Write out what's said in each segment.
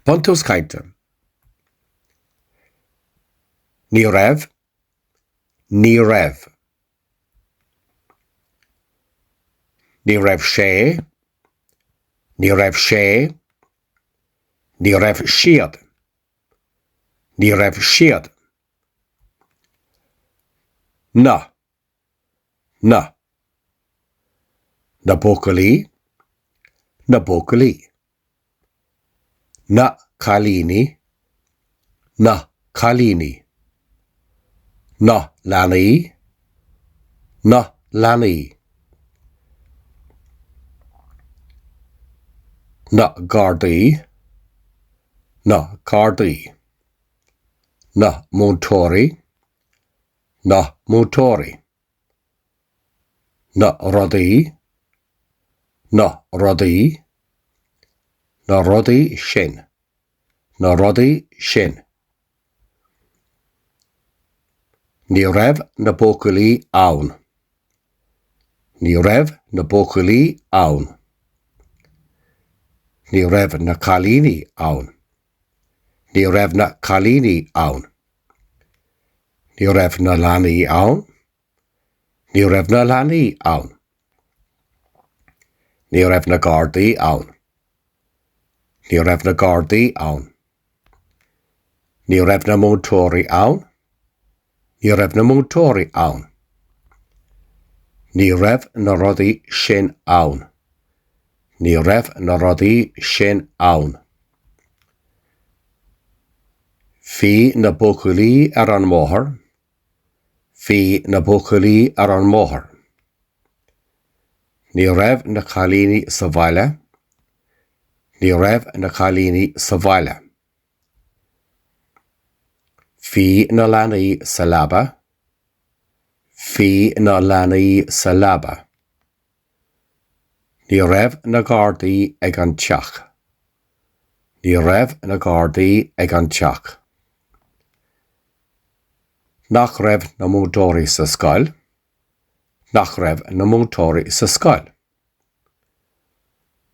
Buntús cainte. Ní raibh, ní raibh. Ní raibh sé, ní raibh sé, ní raibh siad, ní raibh siad. Na. Na. Na buachaillí, na buachaillí. Na cailíní, na cailíní. Na leanaí, na leanaí. Na Gardaí, na Gardaí. Na múinteoirí, na múinteoirí. Na rudaí, na rudaí, na rudaí sin, na rudaí sin. Ní raibh na buachaillí ann. Ní raibh na buachaillí ann. Ní raibh na cailíní ann. Ní raibh na cailíní ann. Ní raibh na leanaí ann. Ní raibh na leanaí ann. Ní raibh na Gardaí ann. Ní raibh na Gardaí ann. Ní raibh na múinteoirí ann. Ní raibh na múinteoirí ann. Ní raibh na rudaí sin ann. Ní raibh na rudaí sin ann. Bhí na buachaillí ar an mbóthar. Bhí na buachaillí ar an mbóthar. Ní raibh na cailíní sa bhaile. Ní raibh na cailíní sa bhaile. Bhí na leanaí sa leaba. Bhí na leanaí sa leaba. Ní raibh na Gardaí ag an teach. Ní raibh na Gardaí ag an teach. Nach raibh na múinteoirí sa scoil? Nach raibh na múinteoirí sa scoil?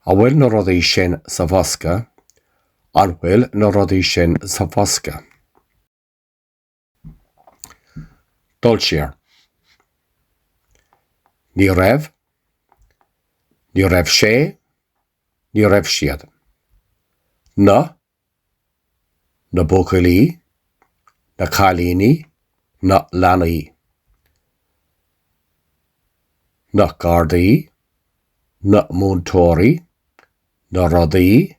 An bhfuil na rudaí sin sa bhosca? An bhfuil na rudaí sin sa bhosca? Dul siar. Ní raibh. Ní raibh sé. Ní raibh siad. Na. Na buachaillí. Na cailíní. Na leanaí. Na Gardaí. Na múinteoirí. Na rudaí.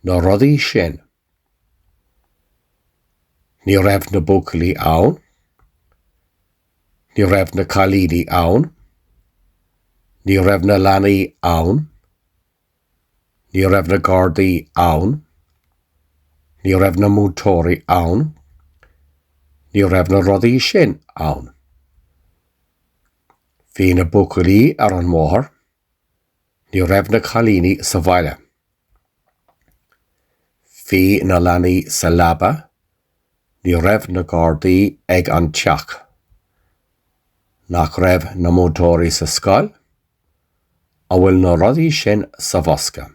Na rudaí sin. Ní raibh na buachaillí ann. Ní raibh na cailíní ann. Ní raibh na leanaí ann. Ní raibh na Gardaí ann. Ní raibh na múinteoirí ann. Ní raibh na rudaí sin ann. Bhí na buachaillí ar an mbóthar. Ní raibh na cailíní sa bhaile. Bhí na leanaí sa leaba. Ní raibh na Gardaí ag an teach. Nach raibh na múinteoirí sa scoil? An bhfuil na rudaí sin sa bhosca?